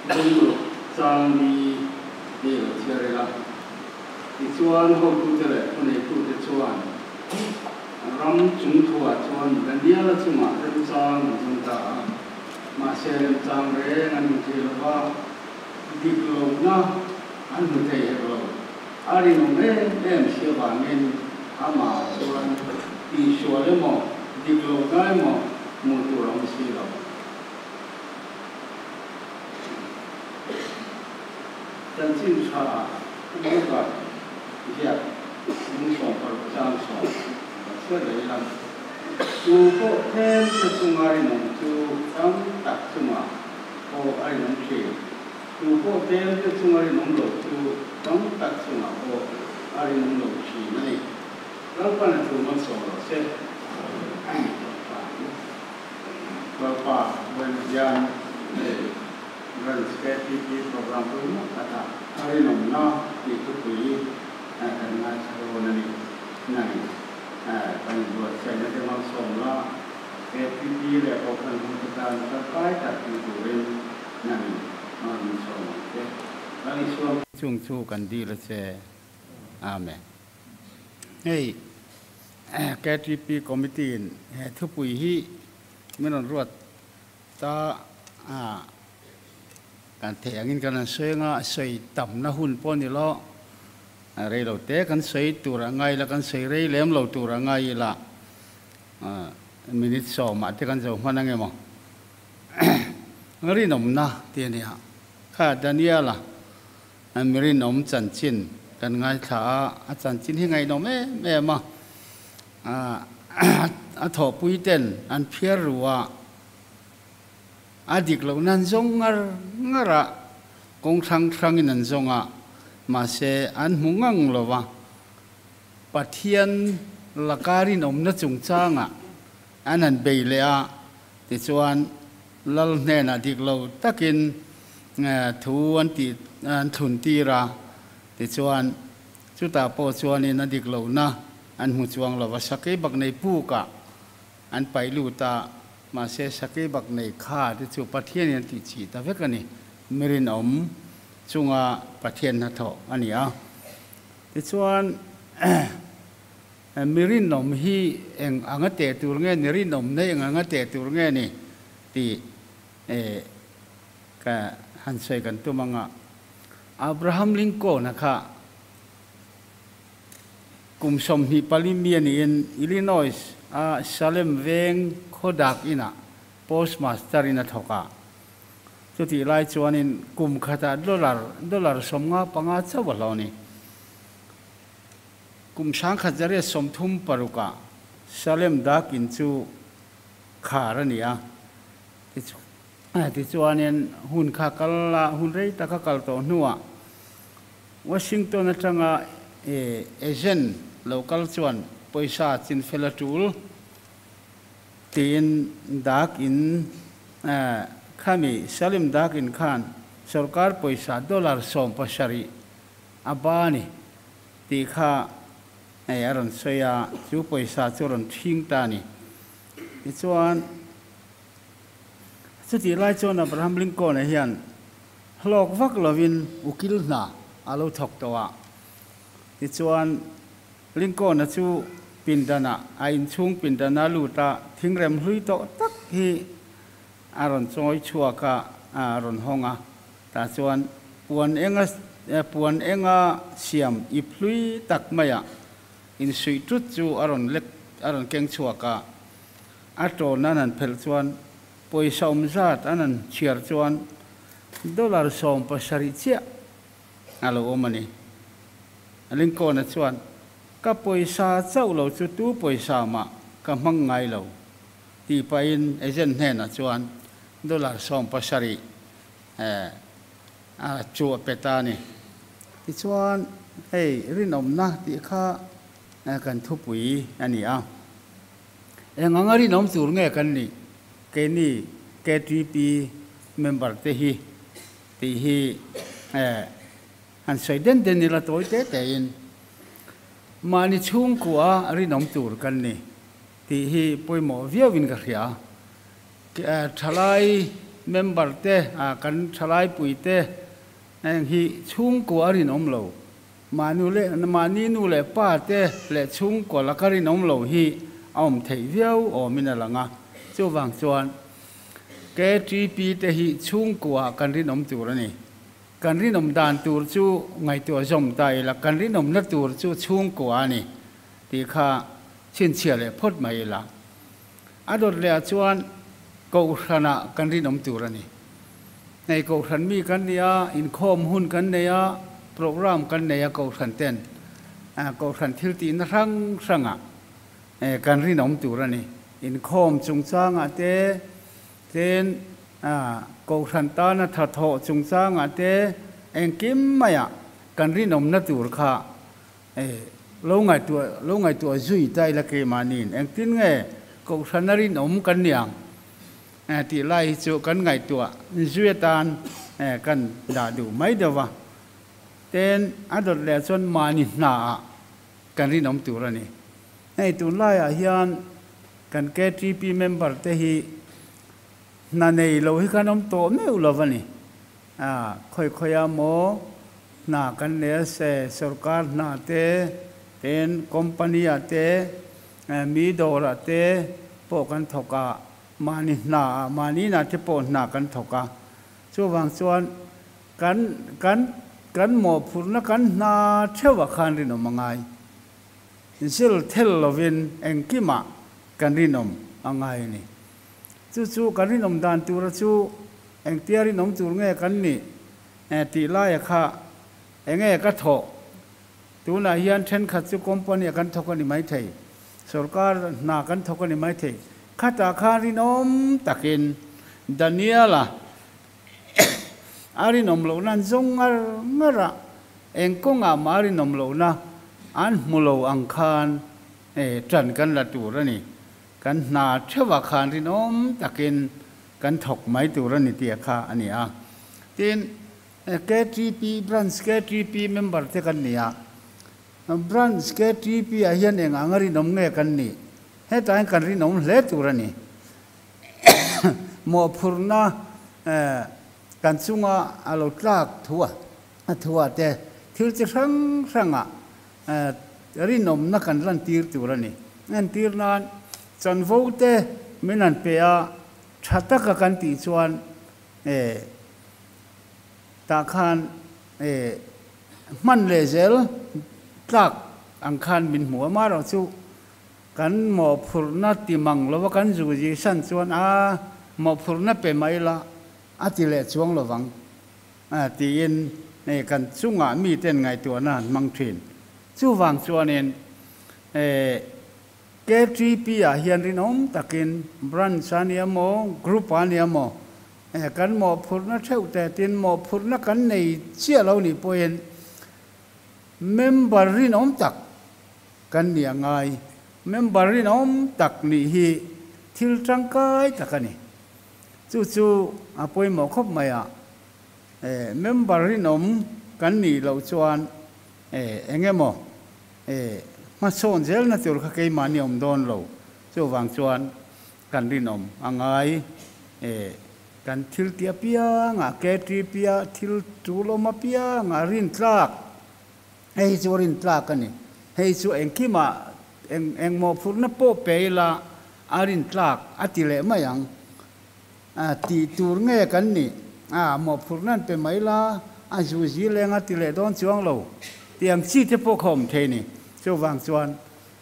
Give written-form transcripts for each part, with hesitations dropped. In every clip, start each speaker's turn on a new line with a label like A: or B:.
A: Bung ruk chang li hi lo chhiar ila. Tichuan, hotute leh thuneitute chuan ram chung thuah chuan Daniela chungah remchang an zawng ta a. Mahse, remchang reng an hmu thei lo va, dik lohna an hmu thei hek lo. A rinawm em em si avangin amah chuan tihsual emaw, dik lohna emaw hmuh tur a awm si lo. Chanchin tha Luka ziak lungsawmparuk chang sawm a chhiat leh ila, Tu pawh tlem te chunga rinawm chu tam tak chungah pawh a rinawm thin. Tu pawh tlem te chunga rinawm lo chu tam tak chungah pawh a rinawm lo thin a ni. Lalpan a thu malsawm rawh se. Lalpa vawiin hian hei Branch KTP program pawimawh takah a rinawmna tih thupui kan ngaithla dawn a ni. Nang kan inbuatsaihna te malsawm la, KTP leh Kohhran hmute tan tangkai tak ni turin nang rawn sawm ang che. Lal Isua. Chung chu kan dil a che. Amen. Hei KTP Committee in he thupui hi min rawn ruat ta a, kan theih angin kan han sawi anga sawi tamna hun pawh ni lo, rei lo te kan sawi tur a ngai ila, kan sawi rei lem lo tur a ngai ila, minute sawmah te kan zo hman ange maw? Rinawmna tih a nia, kha Daniela Mi rinawm chanchin kan ngaithla a, a chanchin hi ngaihnawm em em a, a thawhpui ten an phiar ru a, a dik loh nan zawng ngar ngar a, kawng hrang hrangin an zawng a, mahse an hmu ngang lo va, Pathian laka rinawmna chungchangah an han bei leh a, tichuan Lal hnenah dik lo takin thu an tih an thlun tir a, tichuan chutah pawh chuanin a dik lohna an hmu chuang lo va, sakei bak nei pukah an paih lut a, mahse sakei bak nei kha te chu Pathianin an tih chih ta vek a ni, mirinawm chunga Pathian hnathawh a ni a. Tichuan. Mi rinawm hi eng anga teh tur nge ni, rinawmna eng anga teh tur nge ni tih ka han sawi kan tum anga. Abraham Lincoln-a kha kum 24 mi a niin Illinois a Salem veng khaw dak inah postmaster in a thawk a. Chutih lai chuanin kum khatah dollar dollar 55 chauh a hlawh a ni. Kum 1936 ah Salem dak in chu khar a ni a, tichuanin hun kha kal a, hun rei tak a kal tawh hnuah Washington atanga agent lo kal chuan pawisa chinfel a tul tiin dak in khami Salem dak in khan sorkar pawisa dollar 17 a ba a ni. Tih kha hei a rawn sawi a, chu pawisa chu a rawn ṭhing ta a ni. Tichuan, chutih lai chuan Abraham Lincoln-a hian hlawk vak lovin ukil hna a lo thawk tawh a. Tichuan, Lincoln-a chu pindanah, a inchhung pindana lut a, thingrem hlui tawh tak hi a rawn chawi chhuak a, a rawn hawng a. Tah chuan puan enga puan enga siam ip hlui tak maiah insuih tut chu a rawn lek a rawn keng chhuak a, a tawn an han phelh chuan pawisa awm zat an han chhiar chuan dollar 17 chiah a lo awm a ni. Lincoln-a chuan, Ka pawisa chauh lo chu tu pawisa mah ka hmang ngai lo, tih pahin agent hnenah chuan dollar 17 a chu a pe ta a ni. Tichuan, hei rinawmna tih kha kan thupui a ni a. Eng anga rinawm tur nge kan nih? Keini KTP member te hi tih hi han sawi den den ila tawi te tein mahni chhungkua rinawm tur kan ni tih hi pawimawh viauin ka hria. Thalai Member te kan thalai pui te heng hi chhungkua a rinawm lo. Mahni leh mahni nu leh pa te leh chhungkua laka rinawm lo hi a awm theih viau awmin a lang a. Chuvang chuan KTP te hi chhungkua kan rinawm tur a ni. Kan rinawm dan tur chu ngaihtuah zawm ta ila, kan rinawmna tur chu chhungkua a ni tih kha chhinchhiah leh phawt mai ila. A dawt lehah chuan Kohhranah kan rinawm tur a ni. Hei Kohhran mi kan ni a, inkhawm hun kan nei a, program kan nei a Kohhran ten Kohhran thil tihna hrang hrangah kan rinawm tur a ni. Inkhawm chungchangah te, ten Kohhran tana thathawh chungchangah te engkim maiah kan rinawmna tur kha Lo ngaihtuah lo ngaihtuah zui ta ila keimahniin engtin nge Kohhran a rinawm kan ni ang tih lai hi chu kan ngaihtuah zui atan kan dah duh mai deuh va. Ten a dawt leh chuan mahni hnaah kan rinawm tur a ni. Hei tunlaiah hian kan KTP member te hi hna nei lo hi kan awm tawh meuh lo va ni. A, khawi khawiah maw hna kan nei a se, sorkar hna te, ten company ah te, mi dawr ah te pawh kan thawk a, mahni hna ah, mahni inah te pawh hna kan thawk a. Chuvang chuan kan kan kan mawhphurhna kan hna theuhah khan rinawm a ngai. Zil thel lovin engkimah kan rinawm a ngai a ni. Chu chu kan rinawm dan tura chu Engtia rinawm tur nge kan nih tih laia kha enge ka thawh? Tunah hian thenkhat chu company ah kan thawk a ni maithei, sorkar hna kan thawk a ni maithei. Khatah khan rinawm takin Daniela a rinawm lohna an zawng ngar ngar a, eng kawngah mah a rinawm lohna an hmu lo ang khan ṭan kan la tur a ni. Kan hna theuhah khan rinawm takin kan thawk mai tur a ni tih a kha a ni a. Tin, KTP Branch KTP member te kan ni a. Branch KTP ah hian eng anga rinawm nge kan nih? Hetah hian kan rinawm hle tur a ni. Mawhphurhna kan chunga a lo tlak thu a thuah te thil chi hrang hrangah rinawmna kan lantir tur a ni. Entir nan chanvo te min han pe a, tha taka kan tih chuan tah khan hman leh zel tlak ang khan min hmu a. Amaherawh chu kan mawhphurhna ti mang lova kan zu zihsan chuan a mawhphurhna pe mai la a ti leh chuang lovang. Tiin kan chungah miten ngaihtuahna an hmang thin. Chuvang chuanin KTP ah hian rinawm takin branch a nia maw, group a nia maw, kan mawhphurhna theuh te tin mawhphurhna kan nei chiah lo nih pawhin member rinawm tak kan ni a ngai. Member rinawm tak nih hi thil tangkai tak a ni. Chu chu a pawimawh khawp mai a, member rinawm kan nih loh chuan eng emaw hmasawn zelna tur kha keimahni awm dawn lo. Chuvang chuan kan rinawm a ngai. Kan thil tih apiangah, KTP a thil tul awm apiangah rintlak, hei hi chu rintlak a ni. Hei chu engkimah eng engmaw phurhna pawh pe ila A rintlak a ti leh mai ang. A tih tur nge kan nih? A mawhphurhna an pe mai la, a zu zi leng a ti leh dawn chuang lo tih ang chi te pawh kha awm thei ni. Chuvang chuan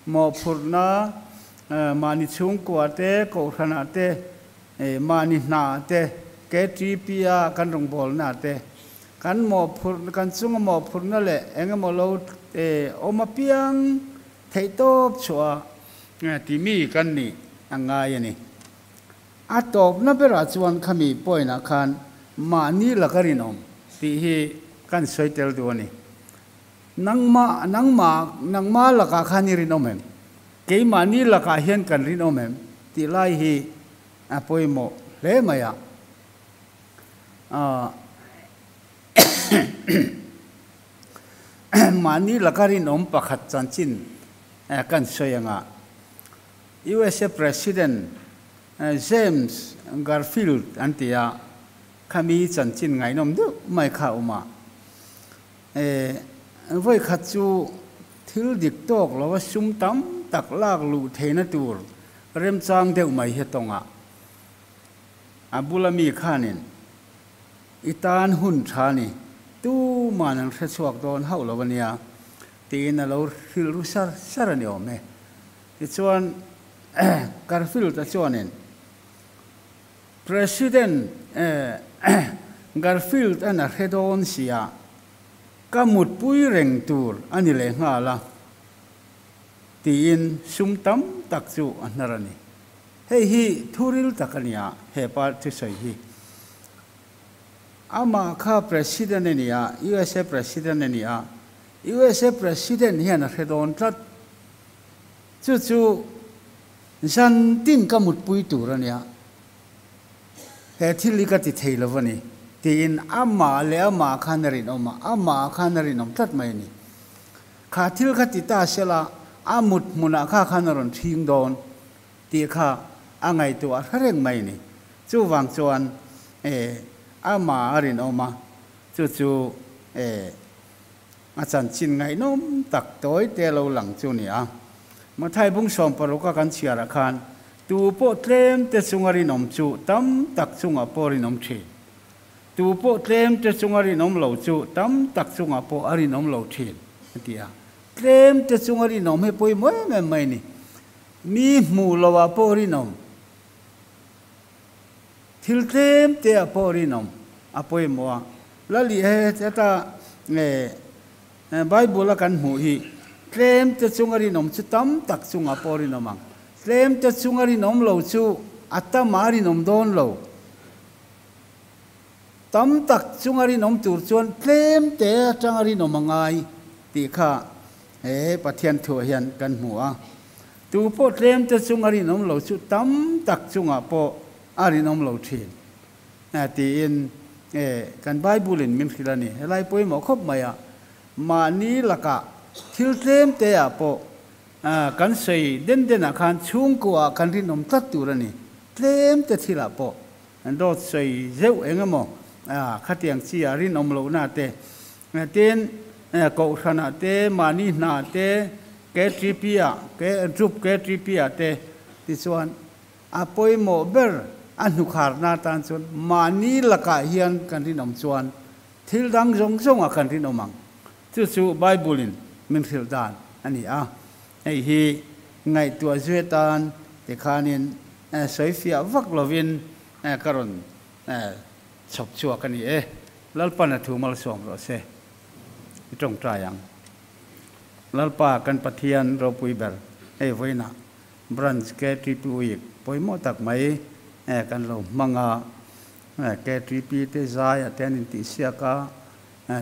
A: mawhphurhna mahni chhungkua te, kohhranah te, mahni hnaah te, KTP-a kan rawngbawlnaah te, kan mawhphurh kan chunga mawhphurhna leh eng emaw lo awm apiang Theihtawp chhuah timi kan nih a ngai a ni. A tawpna berah chuan khami point ah khan mahni laka rinawm tih hi kan sawi tel duh a ni. Nangmah, nangmah, nangmah lakah khan i rinawm em? Keimahni lakah hian kan rinawm em? Tih lai hi a pawimawh hle mai a. Mahni laka rinawm pakhat chanchin kan sawi anga USA President James Garfield an ti a. Khami chanchin ngaihnawm deuh mai kha a awm a. Vawi khat chu thil dik tawk lova sum tam tak lak luh theihna tur remchang deuh mai hi tawng a. A bula mi khanin i tan hun tha ni, tuman an hrechhuak dawn hauh lo a nia tiin a lo hrilh ru sar sar a ni awm e. Tichuan Garfield-a chuanin President Garfield an a hre dawn sia, ka mutpui reng tur a ni leh nghal a, tiin sum tam tak chu a hnar a ni. Hei hi thuril tak a nia, he pa thusawi hi. Amah kha President a ni a, USA President a ni a, USA President hian a hre dawn tlat. Chu chu Zan tin ka mutpui tur a nia, he thil hi ka ti thei lo a ni, tiin amah leh amah khan a rinawm a, amah khan a rinawm tlat mai a ni. Kha thil kha ti ta sela, a mut hmunah kha khan a rawn ṭhing dawn tih kha a ngaihtuah hre reng mai a ni. Chuvang chuan e, amah a rinawm a, chu chu e, A chanchin ngaihnawm tak tawi te lo lang chu ni a. Mathai bung 60 a kan chhiarah khan tu pawh tlem te chunga rinawm chu tam tak chungah pawh rinawm thin. Tu pawh tlem te chunga rinawm lo chu tam tak chungah pawh a rinawm lo thin a ti a. Tlem te chunga rinawm hi pawimawh em em mai ni. Mi hmuh loah pawh rinawm. Thil tlem te ah pawh rinawm a pawimawh a. Lali he heta Bible a kan hmuh hi tlem te chunga rinawm chu tam tak chungah pawh rinawm ang. Tlem te chunga rinawm lo chu a tamah a rinawm dawn lo. Tam tak chunga rinawm tur chuan tlem te atanga rinawm a ngai tih kha he Pathian thuah hian kan hmu a. Tu pawh tlem te chung a rinawm lo chu tam tak chungah pawh a rinawm lo thin tiin kan Bible in min hrilh a ni. Helai pawimawh khawp mai a, mahni lakah thil tlem te ah pawh kan sawi den den ah khan chhungkua ah kan rinawm tlat tur a ni. Tlem te thil ah pawh dawt sawi zeuh eng emaw khatiang chi ah rinawm lohna te Tin, Kohhranah te, mahni hnah te, KTP-ah, Group KTP-ah te tichuan a pawimawh ber a hnukharna atan chuan mahni lakah hian kan rinawm chuan thil dang zawng zawngah kan rinawm ang. Chu chu Bible-in min hrilh dan a ni a. Hei hi ngaihtuah zui atan tikhanin sawifiah vak lovin ka rawn chhawp chhuak a ni e. Lalpan a thu malsawm rawh se. I tawngtai ang. Lalpa kan Pathian ropui ber hei vawiinah Branch KTP Week pawimawh tak mai kan lo hmang a, KTP te zai a te an intihsiak a,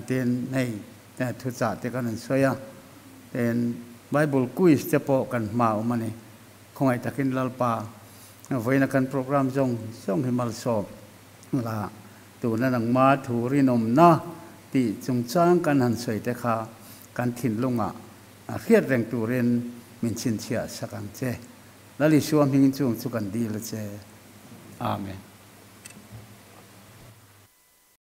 A: tin hei thuchah te kan han sawi a, tin Bible Quiz te pawh kan hma awm a ni. Khawngaih takin Lalpa vawiina kan program zawng zawng hi malsawm La, tuna nangma thu rinawmna tih chungchang kan han sawi te kha kan thinlungah a hriat reng turin min chhinchhiah sak ang che. Lal Isua hming chung chu kan dil a che. Amen.